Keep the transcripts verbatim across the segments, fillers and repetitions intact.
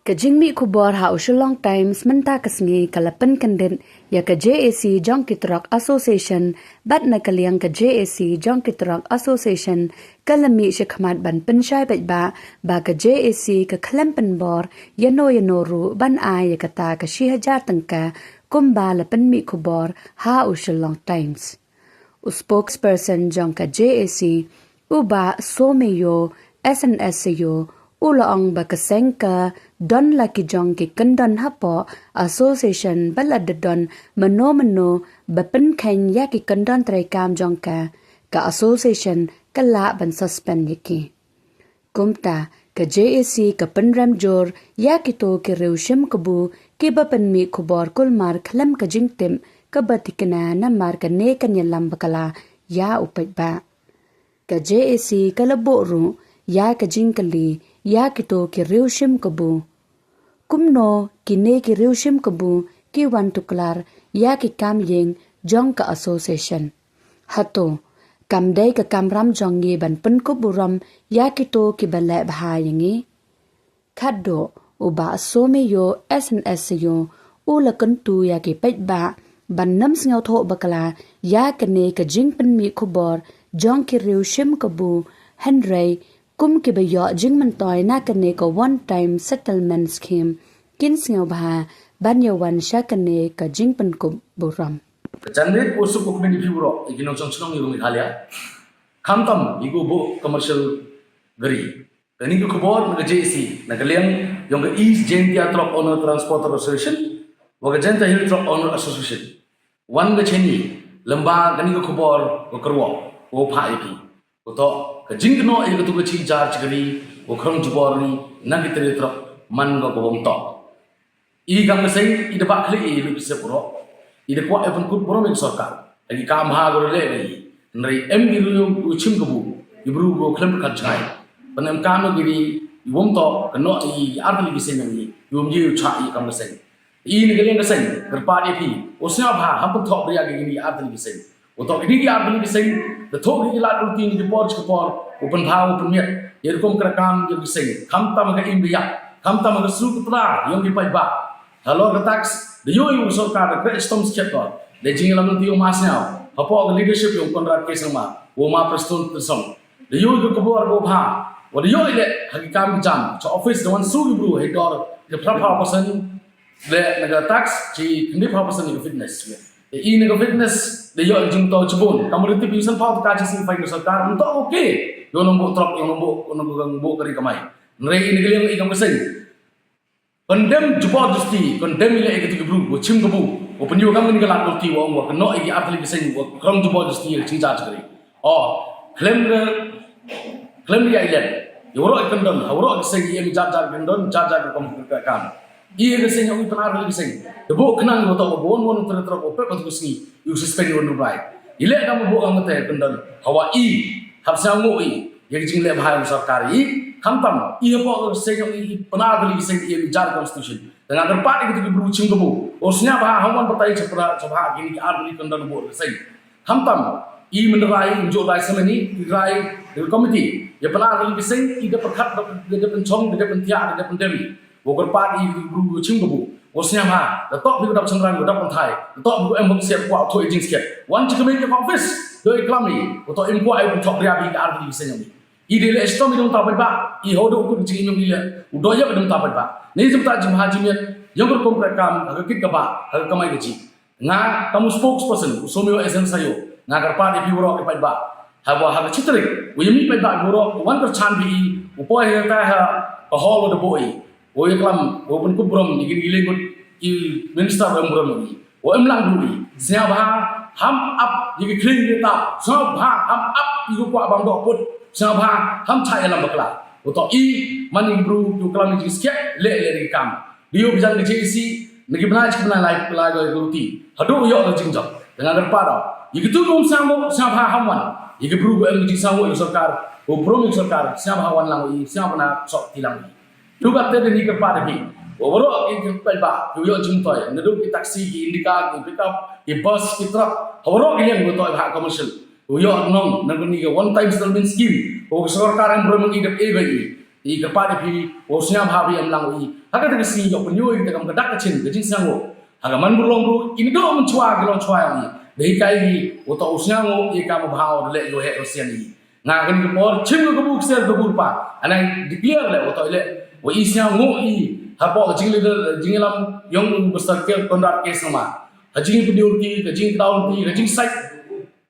Ka jingmih khubor ha u Shillong Times mynta ka sngi ka la pynkyndit ïa ka J A C jong ki Truck Association, bad na ka liang ka J A C jong ki Truck Association ka la mih shakhmat ban pynshai paidbah ba ka J A C ka khlem pynbor ïano ïano ruh ban ai ïa kata ka shi hajar tyngka kumba la pynmih khubor ha u Shillong Times. U spokesperson jong ka J A C, u Bah Someo S N S Sayo, u la ong ba ka seng ka don la ki jong ki kyndon hapoh association, ba lada don mano mano ba pynkheiñ ïa ki kyndon treikam jong ka, ka association ka lah ban suspend ïa ki. Kumta, ka J A C ka pynrem jur ïa kito ki riew shim kabu kiba pynmih khubor kulmar khlem ka jingtip kaba thikna namar kane kan ïalam bakla ïa u paidbah. Ka J A C ka la buh ruh ïa ka jingkylli ïa kito ki riew shim kabu, kumno kine ki riew shim kabu ki wan tuklar ïa ki kam ïing jong ka association? Hato kam dei ka kamram jong ngi ban pynkup burom ïa kito kiba leh bha ïa ngi? Khatduh, u Bah Someo S N S Sayo u la kyntu ïa ki paidbah ban nym sngewthuh bakla ïa kane ka jingpynmih khubor jong ki riew shim kabu, hynrei kum kiba ïoh jingmyntoi na kane ka One Time Settlement Scheme, kin sngewbha ban ïa wan sha kane ka jingpynkup burom. Ka janmiet u suk u kmen ïa phi baroh, ïa ki nongshong shnong ïa ka Meghalaya, khamtam ïa ka buh commercial gari. Kane ka khubor na ka J A C, na ka liang jong ka East Jaintia Truck Owner Transporter Association wa ka Jaintia Hill Truck Owner Association. Wan ka shane lyngba kane ka khubor ka kyrwoh, u phah ïa phi. Uto ka jingkynnoh ïa katu ka shi hajar shikri u khrong jubor ri na ki trai trok man ka ka bym tok. I kam ka seng i da bah khlieh ïa i luk sep baroh. I da kwah ïa pynkup burom ïa ka sorkar ha ki kam bha ka ruh leh ïa i. Hynrei em ki riew u shim kabu, i bru ko khlem pyrkhat jngai. Pynemkam ïa ki ri i wym tok, kynnoh ïa i ar tylli ki seng ïa i, i wym ïa u chah ïa kam ka seng. I na ka liang ka seng kyrpad ïa phi, u sngewbha ham pynthok bria ïa kine ki ar tylli ki seng. Uto kine ki ar tylli ki seng da thoh ki lad ulti na ki por sha ki por, u pynbha u pynmiat ïa rukom kyrkam ïa ki seng, khamtam ha ka im biang, khamtam ha ka suk ka tra ïong ki paidbah. Halor ka tax da ïoh ïa u sorkar da khreh shitom skhem ko. Da jingïalam ulti u ma sngewbha hapoh ka leadership ïong Conrad K Sangma, u ma Prestone Tynsong, da ïoh ïa ka khubor ko bha, wa da ïoh ïa leh ha ki kam ki jam sha office, da wan shu ki bru ha i dor ka phra phew percent. Le na ka tax chi khyndiat phew percent ïa ka fitness. I na ka fitness da ïoh jingmyntoi shibun. Kam ri tip ïa san phew tyngka chi sing fine ka sorkar. Mynta okay. Ïoh nang buh trok, ïoh nang buh, ïoh nang buh kari kamai. Hynrei i na ka liang i kam ka seng, condemn jubor justi, condemn ïa leh ïa kito ki bru wa shim kabu, wa pynïoh kam kane ka lad ulti wa ong wa kynnoh ïa ki ar tylli ki seng wa khrong jubor justi ïa ka shi hajar shikri. Oh, khlem ka, khlem ka ïa i leh. Ïa waroh i kyndon, ha waroh ka seng i em jar jar kyndon, jar jar ka kam, ka kam. I ka seng ïa u i pynarli ka seng. Te buh khnang ïa uto u bun bun u trai trok u pep ha uto u sngi, ïa u suspend ïa u Andrew Bright. I leh kam u buh kam te kyndon. Hawa i hap sngewnguh i ïa ka jingleh bha ïa u sorkar i. Khamtam i hapoh ka seng ïa u i pynarli ka seng i em jar constitution. Te nga kyrpad ïa kito ki bru shim kabu, u sngewbha ham wan batai chapra chapha kine ki arli kyndon u buh ka seng. Khamtam i mynta rai, mynjur rai sa mynne, i rai da ka komiti. Ïa pynarli ka seng, i da pyrkhat, da, da pynchong, da pynthiah, da pyndem. Wa kyrpad ïa ki bru shim kabu, u sngewbha, da toh phi u dap shynrang, u dap kynthai, da toh phi u em hok siat, kwah thoh i jingskhem. Wan chi kmie ka office, dei klam i, u toh im kwah i pynthok bria bad i ka arli ka seng ïa i. I dei leh shitom i dang ta paidbah, i haduh u kut jingim i leh, u dei ïa i dang ta paidbah. Ni jingta jingha jingmiat, ïa ka rukom kyrkam, ha ka kit kaba, ha ka kamai kajih. Nga kam u spokesperson u Someo S N Sayo, nga kyrpad ïa phi waroh ki paidbah. Haba ha ka shi tarik u ïa mih paidbah phi waroh, u wan kyrchan phi i, u poi ha ka, ha ka hall u da buh i. U ïa klam, u pynkup burom ïa kine ki lyngngut ki minister u em burom ïa i. U em lang buh i. Sngewbha ham ap ïa ki khlieh ïa ki tap. Sngewbha ham ap ïa ki kwah bam doh put. Sngewbha ham chah ïalam bakla. Uto i man ïa ki bru ki klam ïa ki skhem, leh leh ïa ki kam. Dei u bijan ka J A C, na ki bnai chi bnai lai, lai ka luti. Haduh ïoh ka jingjop. Te nga kyrpad ïa kito ki um sngewbha, sngewbha ham wan. Ïa ki bru ki em ka jingsngewbha ïa ka sorkar, u burom ïa ka sorkar, sngewbha wan lang ïa i, sngewbha na sok ti lang ïa i. Ïa ka te dei ni kyrpad ïa phi. Wa waroh ïa ki paidbah, ki ïoh jingmyntoi, naduh ki taxi, ki Indica, ki pickup, ki bus, ki truck, ha waroh ki liang ki to ha commercial. Ïoh nong, na ka ni ka one time settlement scheme, u sorkar em burom ïa i dep e ba i. I kyrpad ïa phi, u sngewbha phi em lang u i. Ha kata ka sngi ïoh pynïoh ïa kata ka dak ka jingïaseng ka jingsngewnguh. Ha ka man bun long bun, i dei mynshuwa ka long shuwa ïa u i. Dei kai i, u to u sngewbha ïa ka ma bha u leh ïoh heh u sien i. Nga kane ka por, chim ka bu ksiar ka bu pa. Anai declare leh, u to leh. U i sngewbha i, hapoh ka jingleader, jingïalam, ïong u Mister Conrad K Sangma. Ha jingpyndior ti, ka jingdaw ti, ka jingsait.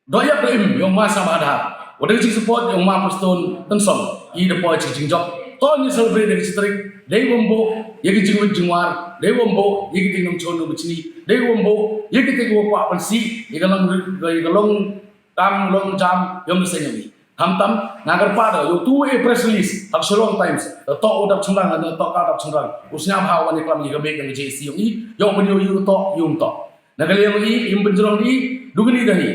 Doh ïa ka im, ïong ma Sangma Adha. Wat da ka jingsupport, ïong ma Prestone, Tynsong. I da poi jingjop. To ngi celebrate da ka jingtrei. Dei wambo, ïa ka jingwit jingwar. Dei wambo, ïa ka jingdum chon dum chini. Dei wambo, ïa ka jingwa pa pansi. Ïa ka long, ïa ka long kam long jam, ïong da seng ïong i. Khamtam, nga kyrpad da, ïoh tu e press release, ha ka Shillong Times, da to u dap chynrang, da to ka dap chynrang. U sngewbha wan ïa klam ïa ka bek ïong ka J C ïong i, ïoh pynïoh ïoh to, ïoh to. Na ka liang i, im pynjrong i, dugni da i.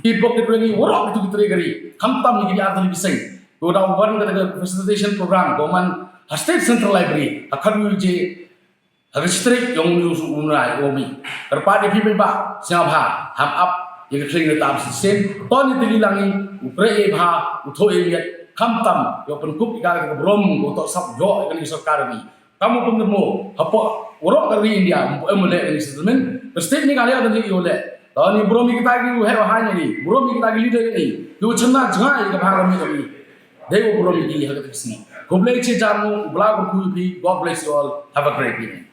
Ki pok ki trei i, warok ki tu ki trei kari. Khamtam ïa ki ar tu ki seng. Ko da wan ka, ka facilitation program, ko man, ha State Central Library, ha Kharwi je, ha ka strik ïong u su u nai u mi. Kyrpad ïa phi paidbah, sngewbha, ham ap, ïa ka tring da tam shisien, to ni tili lang i, u kreh ïa bha, u thoh ïa miet, khamtam, ïoh pynkup ïa ka burom, u to sap ïoh ïa kane ka sorkar mi. Kam u pynrem mo, hapoh, warok ka ri India, em leh kane ka settlement, ka state Meghalaya ka ni ïoh leh. To ni burom ïa kita ki u heh u hai ni, burom ïa kita ki leader ni, ïoh chynna jngai ïa ka bha ka mi ka mi. Dei u burom ïa ki ha kata ka sngi. Khublei chi jar mo, u Blei u kyrkhu ïa phi, God bless you all, have a great evening.